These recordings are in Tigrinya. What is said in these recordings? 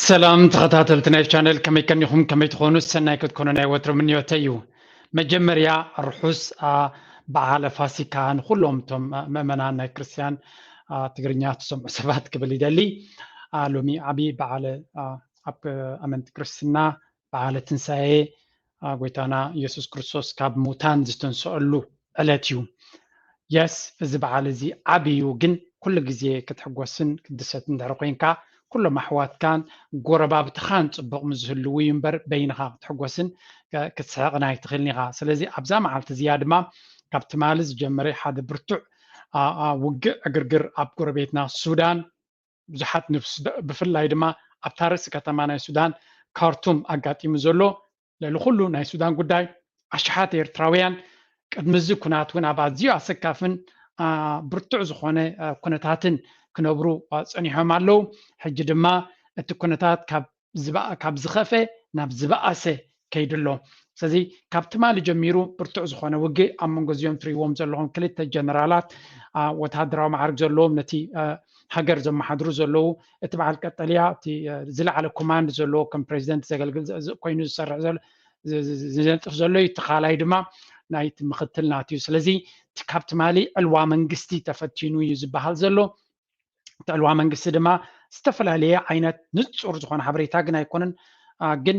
ሰላም ተኸታተልቲ ናይ ቻነል፣ ከመይ ከኒኹም? ከመይ ትኾኑ? ሰናይ ክትኮኑ ናይ ወትሩ ምንዮተይ እዩ። መጀመርያ ርሑስ በዓለ ፋሲካ ንኩሎም እቶም ምእመናን ናይ ክርስትያን ትግርኛ ትሰምዑ ሰባት ክብል ይደሊ። ሎሚ ዓብዪ በዓለ ኣብ ኣመንቲ ክርስትና በዓለ ትንሳኤ ጎይታና ኢየሱስ ክርስቶስ ካብ ሙታን ዝተንሰአሉ ዕለት እዩ። የስ፣ እዚ በዓል እዚ ዓብዪ እዩ፣ ግን ኩሉ ግዜ ክትሕጎስን ክትድሰት እንድሕር ኮይንካ ኩሎም ኣሕዋትካን ጎረባብትኻን ጽቡቕ ምስ ዝህልዉ እዩ እምበር በይንኻ ክትሕጎስን ክትስሕቕን ኣይትኽእልን ኢኻ። ስለዚ ኣብዛ መዓልቲ እዚኣ ድማ ካብ ትማሊ ዝጀመረ ሓደ ብርቱዕ ውግእ ዕግርግር ኣብ ጎረቤትና ሱዳን ብዙሓት ብፍላይ ድማ ኣብታ ርእሲ ከተማ ናይ ሱዳን ካርቱም ኣጋጢሙ ዘሎ ልዕሊ ኩሉ ናይ ሱዳን ጉዳይ ኣሽሓት ኤርትራውያን ቅድሚ እዚ ኩናት እውን ኣብ ኣዝዩ ኣሰካፍን ብርቱዕ ዝኾነ ኩነታትን ክነብሩ ጸኒሖም ኣለዉ። ሕጂ ድማ እቲ ኩነታት ካብ ዝኸፈ ናብ ዝበኣሰ ከይዱ ኣሎ። ስለዚ ካብ ትማሊ ጀሚሩ ብርቱዕ ዝኾነ ውግእ ኣብ መንጎ እዚኦም ትሪእዎም ዘለኹም ክልተ ጀነራላት ወተሃደራዊ መዓርግ ዘለዎም ነቲ ሃገር ዘመሓድሩ ዘለዉ እቲ በዓል ቀጠልያ እቲ ዝለዓለ ኮማንድ ዘለዎ ከም ፕሬዚደንት ዘገልግል ኮይኑ ዝሰርሕ ዘሎ ዝነጥፍ ዘሎ እዩ። እቲ ካልኣይ ድማ ናይቲ ምክትል ናት እዩ። ስለዚ ካብ ትማሊ ዕልዋ መንግስቲ ተፈቲኑ እዩ ዝበሃል ዘሎ። እቲ ዕልዋ መንግስቲ ድማ ዝተፈላለየ ዓይነት ንጹር ዝኾነ ሓበሬታ ግን ኣይኮነን፣ ግን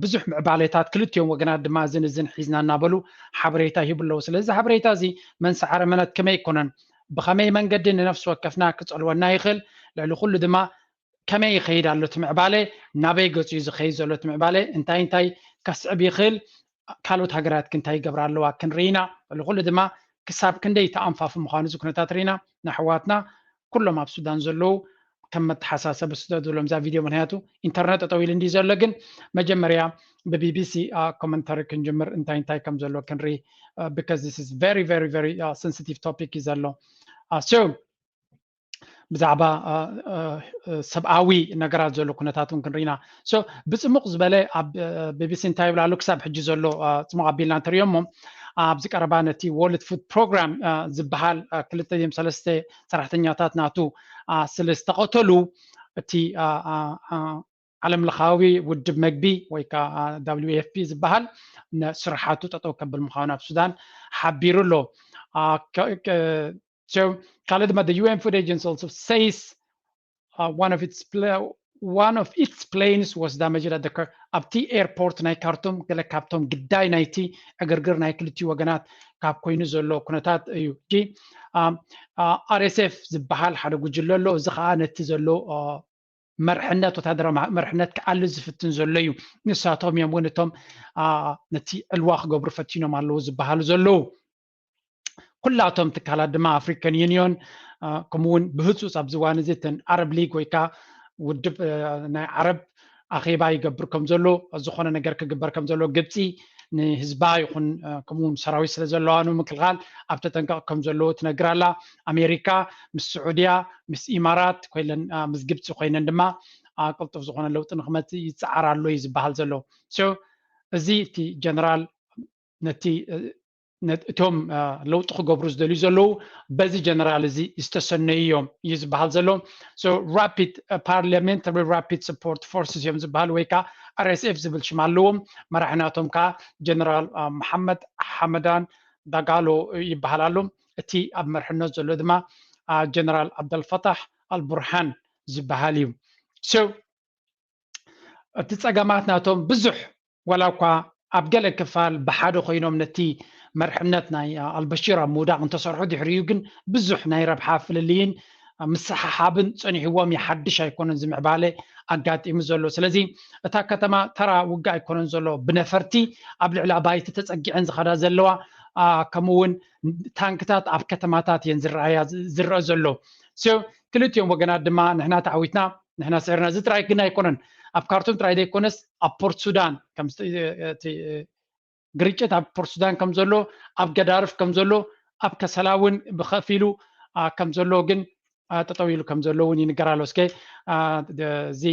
ብዙሕ ምዕባሌታት ክልቲኦም ወገናት ድማ እዝን እዝን ሒዝና እናበሉ ሓበሬታ ይህቡ ኣለዉ። ስለዚ ሓበሬታ እዚ መንስዓረ መነት ከመይ ኣይኮነን፣ ብኸመይ መንገዲ ንነፍሲ ወከፍና ክጸልወና ይኽእል፣ ልዕሊ ኩሉ ድማ ከመይ ይኸይድ ኣሎ እቲ ምዕባለ፣ ናበይ ገጹ እዩ ዝኸይድ ዘሎ እቲ ምዕባለ፣ እንታይ እንታይ ከስዕብ ይኽእል፣ ካልኦት ሃገራት ክንታይ ይገብራ ኣለዋ ክንርኢ ኢና። ልዕሊ ኩሉ ድማ ክሳብ ክንደይ ተኣንፋፊ ምዃኑ እዚ ኩነታት ርኢና ንኣሕዋትና ኩሎም ኣብ ሱዳን ዘለዉ ከም መተሓሳሰቢ ስደዱሎም እዛ ቪድዮ፣ ምክንያቱ ኢንተርነት ጠጠው ኢሉ እንዲ ዘሎ። ግን መጀመርያ ብቢቢሲ ኮመንተሪ ክንጅምር እንታይ እንታይ ከም ዘሎ ክንርኢ፣ because this is very very very sensitive topic እዩ ዘሎ። So ብዛዕባ ሰብኣዊ ነገራት ዘሎ ኩነታት እውን ክንርኢና። ብፅሙቕ ዝበለ ኣብ ቢቢሲ እንታይ ይብል ኣሎ ክሳብ ሕጂ ዘሎ ፅሙቕ ኣቢልና እንተሪኦ እሞ ኣብዚ ቀረባ ነቲ ወርልድ ፉድ ፕሮግራም ዝበሃል ክልተ ድም ሰለስተ ሰራሕተኛታት ናቱ ስለ ዝተቐተሉ እቲ ዓለም ለኻዊ ውድብ መግቢ ወይ ከዓ ደብሊው ኤፍ ፒ ዝበሃል ንስራሓቱ ጠጠው ከብል ምዃኑ ኣብ ሱዳን ሓቢሩ ኣሎ። ካልእ ድማ the U N Food Agency also says one of its one of its planes was damaged at the ኣብቲ ኤርፖርት ናይ ካርቱም ገለ ካብቶም ግዳይ ናይቲ ዕግርግር ናይ ክልቲኡ ወገናት ካብ ኮይኑ ዘሎ ኩነታት እዩ። ጂ አር ኤስ ኤፍ ዝበሃል ሓደ ጉጅለ ኣሎ። እዚ ከዓ ነቲ ዘሎ መርሕነት ወታደራዊ መርሕነት ክኣሊ ዝፍትን ዘሎ እዩ። ንሳቶም እዮም እውን እቶም ነቲ ዕልዋ ክገብሩ ፈቲኖም ኣለዉ ዝበሃሉ ዘለዉ። ኩላቶም ትካላት ድማ ኣፍሪካን ዩኒዮን ከምኡውን ብህፁፅ ኣብዚ እዋን እዚ እተን ዓረብ ሊግ ወይ ከዓ ውድብ ናይ ዓረብ ኣኼባ ይገብር ከም ዘሎ፣ ዝኾነ ነገር ክግበር ከም ዘሎ ግብፂ ንህዝባ ይኹን ከምኡውን ሰራዊት ስለ ዘለዋ ንምክልኻል ኣብ ተጠንቀቕ ከም ዘለዎ ትነግር ኣላ። ኣሜሪካ ምስ ስዑድያ ምስ ኢማራት ኮይለን ምስ ግብፂ ኮይነን ድማ ቅልጡፍ ዝኾነ ለውጢ ንክመፅእ ይፀዓር ኣሎ እዩ ዝበሃል ዘሎ። እዚ እቲ ጀነራል ነቲ እቶም ለውጢ ክገብሩ ዝደልዩ ዘለዉ በዚ ጀነራል እዚ ዝተሰነዩ እዮም እዩ ዝበሃል ዘሎ። ራፒድ ፓርላሜንታሪ ራፒድ ሰፖርት ፎርስስ እዮም ዝበሃል ወይ ከዓ አር ኤስ ኤፍ ዝብል ሽም ኣለዎም። መራሒ ናቶም ከዓ ጀነራል መሓመድ ሓመዳን ዳጋሎ ይበሃል ኣሎ። እቲ ኣብ መርሕነት ዘሎ ድማ ጀነራል ዓብደልፈታሕ ኣልቡርሃን ዝበሃል እዩ። እቲ ጸገማት ናቶም ብዙሕ ዋላ እኳ ኣብ ገለ ክፋል ብሓደ ኮይኖም ነቲ መርሕነት ናይ ኣልበሺር ኣብ ምውዳቕ እንተሰርሑ ድሕሪኡ ግን ብዙሕ ናይ ረብሓ ፍልልይን ምስሓሓብን ጸኒሕዎም ይሓድሽ ኣይኮነን ዝምዕባለ ኣጋጢሙ ዘሎ። ስለዚ እታ ከተማ ተራ ውግእ ኣይኮነን ዘሎ፣ ብነፈርቲ ኣብ ልዕሊ ኣባይቲ ተጸጊዐን ዝኸዳ ዘለዋ ከምኡ እውን ታንክታት ኣብ ከተማታት እየን ዝረኣያ ዝረአ ዘሎ። ክልቲኦም ወገናት ድማ ንሕና ተዓዊትና ንሕና ስዒርና እዚ ጥራይ ግን ኣይኮነን። ኣብ ካርቱም ጥራይ ዘይኮነስ ኣብ ፖርት ሱዳን ግርጭት ኣብ ፖርት ሱዳን ከም ዘሎ፣ ኣብ ገዳርፍ ከም ዘሎ፣ ኣብ ከሰላ እውን ብኸፊሉ ከም ዘሎ ግን ጠጠው ኢሉ ከም ዘሎ እውን ይንገር ኣሎ። እስከ እዚ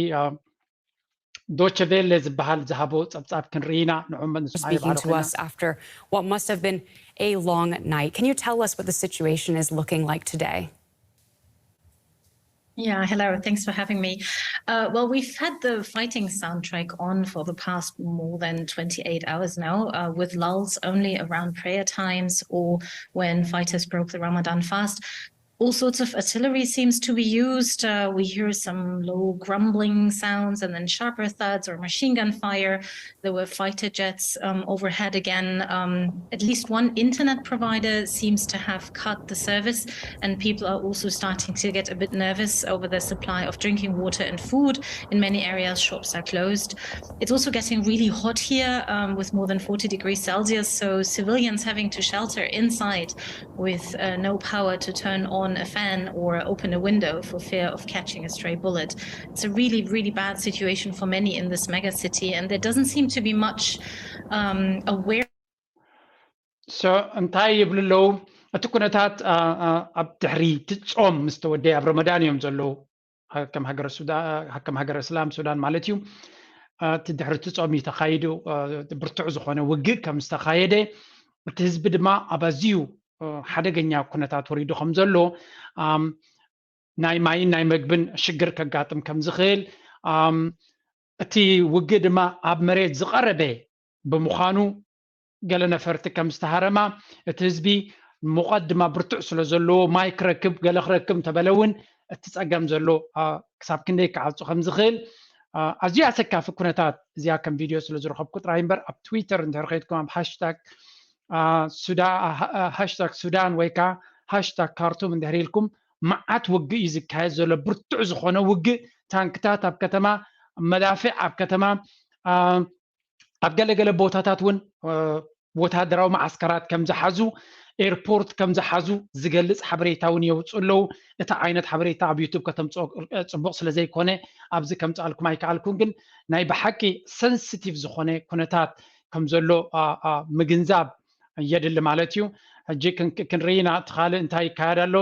ዶቸ ቬለ ዝበሃል ዝሃቦ ጸብጻብ ክንርኢ ኢና። ንዑ ንስማዕ ይባዕሉ ኮይና። After what must have been a long night. Can you tell us what the situation is looking like today? Yeah, hello. Thanks for having me. Uh, well, we've had the fighting soundtrack on for the past more than twenty-eight hours now, uh, with lulls only around prayer times or when fighters broke the Ramadan fast. All sorts of artillery seems to be used. Uh, we hear some low grumbling sounds and then sharper thuds or machine gun fire. There were fighter jets um, overhead again. Um, at least one internet provider seems to have cut the service, and people are also starting to get a bit nervous over the supply of drinking water and food. In many areas, shops are closed. It's also getting really hot here, um, with more than forty degrees Celsius, so civilians having to shelter inside with uh, no power to turn on a fan or open a window for fear of catching a stray bullet. It's a really, really bad situation for many in this mega city, and there doesn't seem to be much um, aware. So እንታይ ይብሉ ኣለዉ? እቲ ኩነታት ኣብ ድሕሪ እቲ ጾም ምስ ተወደየ ኣብ ረመዳን እዮም ዘለዉ። ከም ሃገረ እስላም ሱዳን ማለት እዩ። እቲ ድሕሪ እቲ ጾም እዩ ተኻይዱ፣ ብርቱዕ ዝኾነ ውግእ ከም ዝተኻየደ፣ እቲ ህዝቢ ድማ ኣብ ኣዝዩ ሓደገኛ ኩነታት ወሪዱ ከም ዘሎ፣ ናይ ማይን ናይ መግብን ሽግር ከጋጥም ከም ዝኽእል፣ እቲ ውግእ ድማ ኣብ መሬት ዝቐረበ ብምዃኑ፣ ገለ ነፈርቲ ከም ዝተሃረማ፣ እቲ ህዝቢ ሙቐት ድማ ብርቱዕ ስለ ዘለዎ፣ ማይ ክረክብ፣ ገለ ክረክብ እንተበለ እውን እቲ ጸገም ዘሎ ክሳብ ክንደይ ክዓጹ ከም ዝኽእል፣ ኣዝዩ ኣሰካፊ ኩነታት። እዚኣ ከም ቪድዮ ስለ ዝረኸብኩ ጥራይ እምበር፣ ኣብ ትዊተር እንድሕር ከይድኩም ኣብ ሃሽታግ ሃሽታግ ሱዳን ወይ ከዓ ሃሽታግ ካርቱም እንድሕር ኢልኩም፣ መዓት ውግእ እዩ ዝካየድ ዘሎ። ብርቱዕ ዝኾነ ውግእ፣ ታንክታት ኣብ ከተማ፣ መዳፍዕ ኣብ ከተማ፣ ኣብ ገለገለ ቦታታት እውን ወታደራዊ መዓስከራት ከም ዝሓዙ፣ ኤርፖርት ከም ዝሓዙ ዝገልፅ ሓበሬታ እውን የውፅኡ ኣለዉ። እቲ ዓይነት ሓበሬታ ኣብ ዩቱብ ከተምፅኦ ፅቡቕ ስለ ዘይኮነ ኣብዚ ከምፅኣልኩም ኣይከኣልኩን። ግን ናይ ብሓቂ ሰንሲቲቭ ዝኾነ ኩነታት ከም ዘሎ ምግንዛብ የድሊ ማለት እዩ። ሕጂ ክንርኢ ኢና እቲ ካልእ እንታይ ይካየድ ኣሎ።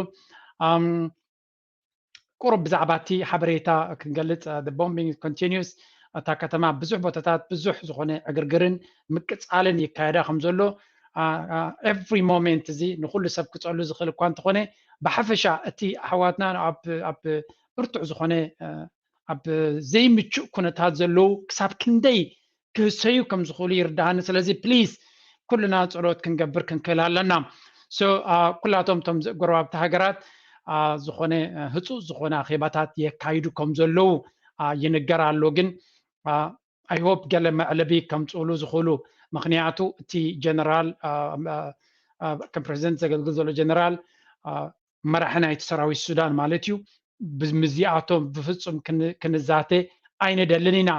ቁሩብ ብዛዕባ እቲ ሓበሬታ ክንገልፅ፣ ቦምቢንግ ኮንቲኒዩስ፣ እታ ከተማ ብዙሕ ቦታታት ብዙሕ ዝኾነ ዕግርግርን ምቅፃልን ይካየዳ ከም ዘሎ፣ ኤቭሪ ሞሜንት እዚ ንኩሉ ሰብ ክፀሉ ዝኽእል እኳ እንተኾነ፣ ብሓፈሻ እቲ ኣሕዋትና ኣብ ብርቱዕ ዝኾነ ኣብ ዘይምቹእ ኩነታት ዘለዉ ክሳብ ክንደይ ክህሰዩ ከም ዝኽእሉ ይርድኣኒ። ስለዚ ፕሊዝ ኩልና ጸሎት ክንገብር ክንክእል ኣለና። ኩላቶም እቶም ጎረባብቲ ሃገራት ዝኾነ ህፁፅ ዝኾነ ኣኼባታት የካይዱ ከም ዘለዉ ይንገር ኣሎ። ግን ኣይ ሆፕ ገለ መዕለቢ ከምፅእሉ ዝኽእሉ፣ ምክንያቱ እቲ ጀነራል ከም ፕሬዚደንት ዘገልግል ዘሎ ጀነራል መራሒ ናይቲ ሰራዊት ሱዳን ማለት እዩ፣ ምስዚኣቶም ብፍፁም ክንዛተ ኣይንደልን ኢና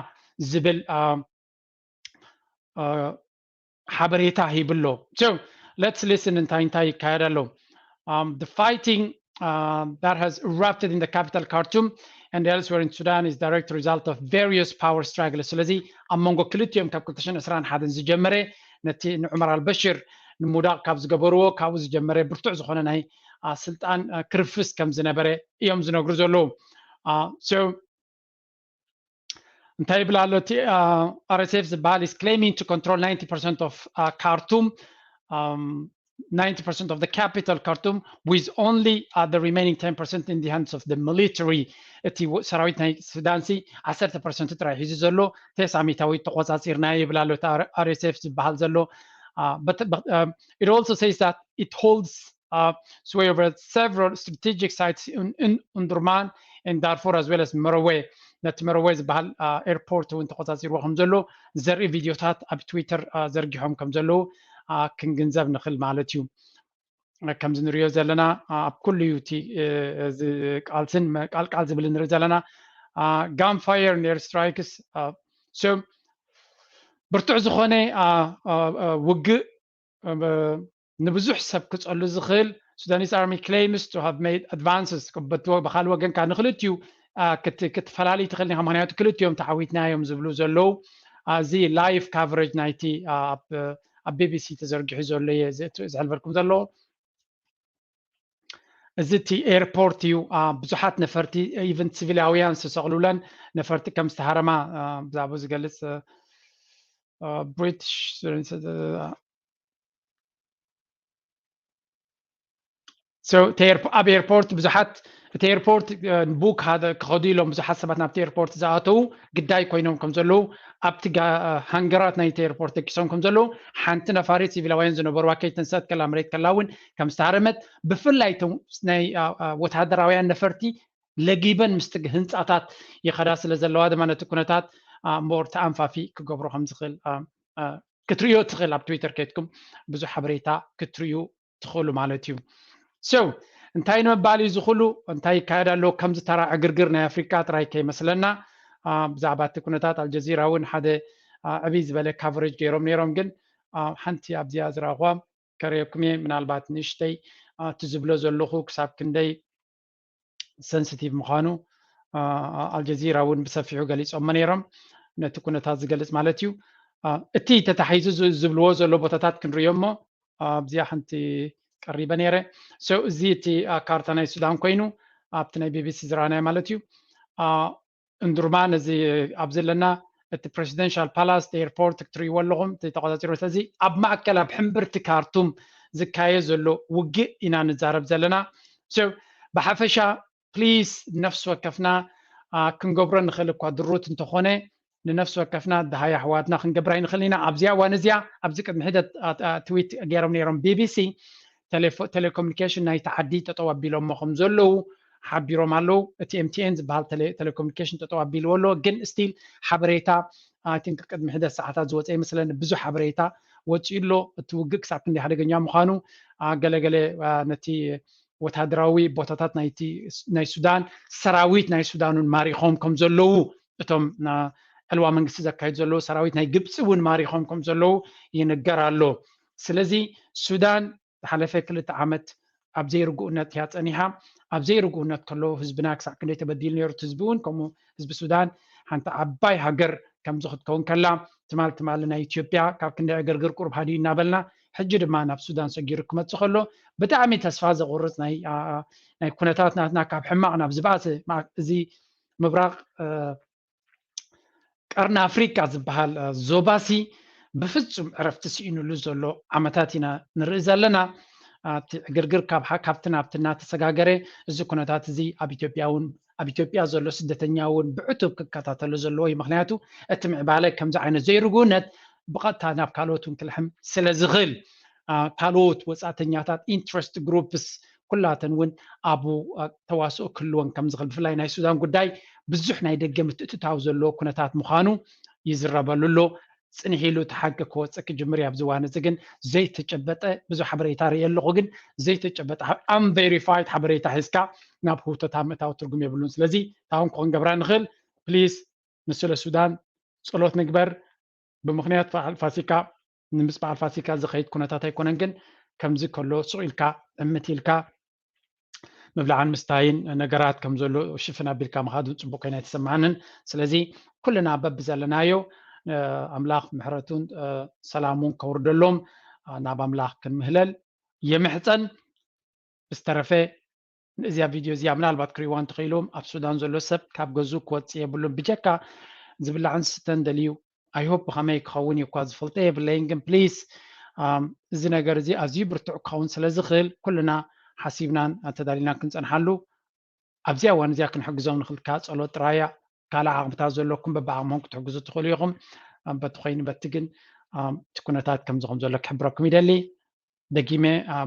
ዝብል ሓበሬታ ሂብሎ። So let's listen እንታይ እንታይ ይካየድ ኣሎ። The fighting that has erupted in the capital Khartoum and elsewhere in Sudan is direct result of various power struggles. ስለዚ ኣብ መንጎ ክልቲኦም ካብ ክልተ ሽሕን ዕስራን ሓደን ዝጀመረ፣ ነቲ ንዑመር ኣልበሽር ንምውዳቕ ካብ ዝገበርዎ ካብኡ ዝጀመረ ብርቱዕ ዝኾነ ናይ ስልጣን ክርፍስ ከም ዝነበረ እዮም ዝነግሩ ዘለዉ። So እንታይ ይብል ኣሎ እቲ RSF ዝበሃል is claiming to control ninety percent of Khartoum, ninety percent of the capital Khartoum, with only the remaining ten percent in the hands of the military. እቲ ሰራዊት ናይ ሱዳን ሲ ዓሰርተ ፐርሰንት ጥራይ ሒዙ ዘሎ፣ ተስዓሚታዊት ተቆፃፂርና ይብል ኣሎ እቲ RSF ዝበሃል ዘሎ። But it also says that it holds sway over several strategic sites in Omdurman and Darfur, as well as Merowe. ነቲ መረወ ዝበሃል ኤርፖርት እውን ተቆፃፂርዎ ከም ዘሎ ዘርኢ ቪድዮታት ኣብ ትዊተር ዘርጊሖም ከም ዘለዉ ክንግንዘብ ንኽእል ማለት እዩ። ከምዚ ንሪኦ ዘለና ኣብ ኩሉ እዩ እቲ ቃልስን ቃልቃል ዝብል ንርኢ ዘለና። Gunfire and air strikes, ብርቱዕ ዝኾነ ውግእ ንብዙሕ ሰብ ክፀሉ ዝኽእል። Sudanese army claims to have made advances። ብካልእ ወገን ከዓ ንክልቲኡ ክትፈላልይ ትኽእል ኢኻ፣ ምክንያቱ ክልቲኦም ተዓዊትና እዮም ዝብሉ ዘለዉ። እዚ ላይቭ ካቨሬጅ ናይቲ ኣብ ቢቢሲ ተዘርጊሑ ዘሎ እየ ዘሕልፈልኩም ዘለዎ። እዚ እቲ ኤርፖርት እዩ። ብዙሓት ነፈርቲ ኢቨን ሲቪላውያን ዝተሰቕሉለን ነፈርቲ ከም ዝተሃረማ ብዛዕባኡ ዝገልፅ ብሪቲሽ ኣብ ኤርፖርት ብዙሓት እቲ ኤርፖርት ቡክ ክኸዱ ኢሎም ብዙሓት ሰባት ናብቲ ኤርፖርት ዝኣተዉ ግዳይ ኮይኖም ከም ዘለዉ ኣብቲ ሃንገራት ናይቲ ኤርፖርት ደቂሶም ከም ዘለዉ ሓንቲ ነፋሪት ሲቪላውያን ዝነበርዋ ከይተንሰት ከላ መሬት ከላ እውን ከም ዝተሃረመት ብፍላይ ናይ ወታደራውያን ነፈርቲ ለጊበን ምስቲ ህንፃታት ይኸዳ ስለ ዘለዋ ድማ ነቲ ኩነታት ሞር ተኣንፋፊ ክገብሮ ከም ዝኽእል ክትርእዮ ትኽእል ኣብ ትዊተር ከይትኩም ብዙሕ ሓበሬታ ክትርእዩ ትኽእሉ ማለት እዩ። So እንታይ ንምባል እዩ ዝኽእሉ እንታይ ይካየድ ኣሎ ከምዚ ተራ ዕግርግር ናይ ኣፍሪካ ጥራይ ከይመስለና ብዛዕባ እቲ ኩነታት ኣልጀዚራ እውን ሓደ ዕብይ ዝበለ ካቨሬጅ ገይሮም ነይሮም ግን ሓንቲ ኣብዚኣ ዝረኣኹዋ ከርእየኩም እየ ምናልባት ንእሽተይ እቲ ዝብሎ ዘለኹ ክሳብ ክንደይ ሰንስቲቭ ምዃኑ ኣልጀዚራ እውን ብሰፊሑ ገሊፆሞ ነይሮም ነቲ ኩነታት ዝገልፅ ማለት እዩ እቲ ተታሒዙ ዝብልዎ ዘሎ ቦታታት ክንርእዮ እሞ ኣብዚኣ ሓንቲ ቀሪበ ነይረ እዚ እቲ ካርታ ናይ ሱዳን ኮይኑ ኣብቲ ናይ ቢቢሲ ዝረኣናዮ ማለት እዩ እንዱርማ ነዚ ኣብ ዘለና እቲ ፕሬሲደንሻል ፓላስ ኤርፖርት ክትርእይዎ ኣለኹም ተቆፃፂሮ ስለዚ ኣብ ማእከል ኣብ ሕምብርቲ ካርቱም ዝካየ ዘሎ ውግእ ኢና ንዛረብ ዘለና ብሓፈሻ ፕሊስ ነፍሲ ወከፍና ክንገብሮ ንኽእል እኳ ድሩት እንተኾነ ንነፍሲ ወከፍና ድሃይ ኣሕዋትና ክንገብር ኣይንኽእል ኢና ኣብዚኣ እዋን እዚኣ ኣብዚ ቅድሚ ሒደት ትዊት ገይሮም ነይሮም ቢቢሲ ቴሌኮሙኒኬሽን ናይቲ ዓዲ ጠጠው ኣቢሎሞ ከም ዘለዉ ሓቢሮም ኣለዉ እቲ ኤምቲኤን ዝበሃል ቴሌኮሙኒኬሽን ጠጠው ኣቢልዎ ኣሎ ግን ስቲል ሓበሬታ ቲንክ ቅድሚ ሒደት ሰዓታት ዝወፀ ይመስለኒ ብዙሕ ሓበሬታ ወፂኡ ኣሎ እቲ ውግእ ክሳብ ክንደይ ሓደገኛ ምዃኑ ገለገለ ነቲ ወታደራዊ ቦታታት ናይ ሱዳን ሰራዊት ናይ ሱዳን እውን ማሪኾም ከም ዘለዉ እቶም ዕልዋ መንግስቲ ዘካይዱ ዘለዉ ሰራዊት ናይ ግብፂ እውን ማሪኾም ከም ዘለዉ ይንገር ኣሎ ስለዚ ሱዳን ዝሓለፈ ክልተ ዓመት ኣብ ዘይርግኡነት እያ ፀኒሓ ኣብ ዘይርግኡነት ከለዉ ህዝብና ክሳብ ክንደይ ተበዲሉ ነይሩ ህዝቢ እውን ከምኡ ህዝቢ ሱዳን ሓንቲ ዓባይ ሃገር ከምዚ ክትከውን ከላ ትማል ትማሊ ናይ ኢትዮጵያ ካብ ክንደይ ዕግርግር ቁሩብ ሃዲኡ እናበልና ሕጂ ድማ ናብ ሱዳን ሰጊሩ ክመፅእ ከሎ ብጣዕሚ ተስፋ ዘቑርፅ ናይ ኩነታት ናትና ካብ ሕማቕ ናብ ዝበኣሰ እዚ ምብራቕ ቀርኒ ኣፍሪቃ ዝበሃል ዞባሲ ብፍፁም ዕረፍቲ ስኢኑሉ ዘሎ ዓመታት ኢና ንርኢ ዘለና እቲ ዕግርግር ካብቲ ናብቲ እናተሰጋገረ እዚ ኩነታት እዚ ኣብ ኢትዮጵያ እውን ኣብ ኢትዮጵያ ዘሎ ስደተኛ እውን ብዕቱብ ክከታተሎ ዘለዎ እዩ ምክንያቱ እቲ ምዕባለ ከምዚ ዓይነት ዘይርጉነት ብቐጥታ ናብ ካልኦት እውን ክልሕም ስለ ዝኽእል ካልኦት ወፃእተኛታት ኢንትረስት ግሩፕስ ኩላተን እውን ኣብ ተዋስኦ ክህልወን ከም ዝኽእል ብፍላይ ናይ ሱዳን ጉዳይ ብዙሕ ናይ ደገ ምትእትታው ዘለዎ ኩነታት ምዃኑ ይዝረበሉ ኣሎ ፅንሕ ኢሉ እቲ ሓቂ ክወፅእ ክጅምር እዩ ኣብዚ እዋን እዚ ግን ዘይተጨበጠ ብዙሕ ሓበሬታ ርኢ ኣለኹ ግን ዘይተጨበጠ unverified ሓበሬታ ሒዝካ ናብ ህውተታ ምእታው ትርጉም የብሉን ስለዚ ታውን ክኾን ገብራ ንኽእል ፕሊስ ንስለ ሱዳን ጸሎት ንግበር ብምኽንያት በዓል ፋሲካ ንምስ በዓል ፋሲካ ዝኸይድ ኩነታት ኣይኮነን ግን ከምዚ ከሎ ሱቕ ኢልካ እምት ኢልካ ምብላዕን ምስታይን ነገራት ከም ዘሎ ሽፍን ኣቢልካ ምኻድ እውን ፅቡቅ ኮይና ኣይተሰማዓንን ስለዚ ኩልና በብዘለናዮ ኣምላኽ ምሕረቱን ሰላሙን ከውርደሎም ናብ ኣምላኽ ክንምህለል የምሕፀን ብዝተረፈ እዚኣ ቪድዮ እዚኣ ምናልባት ክሪእዋ እንተኽኢሎም ኣብ ሱዳን ዘሎ ሰብ ካብ ገዙ ክወፅእ የብሉን ብጀካ ዝብላዕን ዝስተን ደልዩ ኣይሆፕ ብኸመይ ክኸውን እዩ እኳ ዝፈልጦ የብለይን ግን ፕሊስ እዚ ነገር እዚ ኣዝዩ ብርቱዕ ክኸውን ስለ ዝኽእል ኩልና ሓሲብናን ተዳሊናን ክንፀንሓሉ ኣብዚኣ እዋን እዚኣ ክንሕግዞም ንኽልካ ፀሎት ጥራያ ካልእ ዓቕምታት ዘለኩም በብዓቕሞም ክትሕግዙ ትኽእሉ ኢኹም በቲ ኮይኑ በቲ ግን እቲ ኩነታት ከምዚ ከም ዘሎ ክሕብረኩም ይደሊ ደጊመ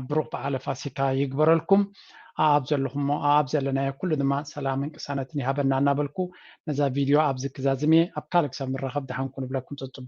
ብሩኽ በዓለ ፋሲካ ይግበረልኩም ኣብ ዘለኹሞ ኣብ ዘለናዮ ኩሉ ድማ ሰላምን ቅሳነትን ይሃበና እናበልኩ ነዛ ቪድዮ ኣብዚ ክዛዝም እየ ኣብ ካልእ ክሳብ ንራኸብ ደሓንኩ ንብለኩም ፀብፅቡ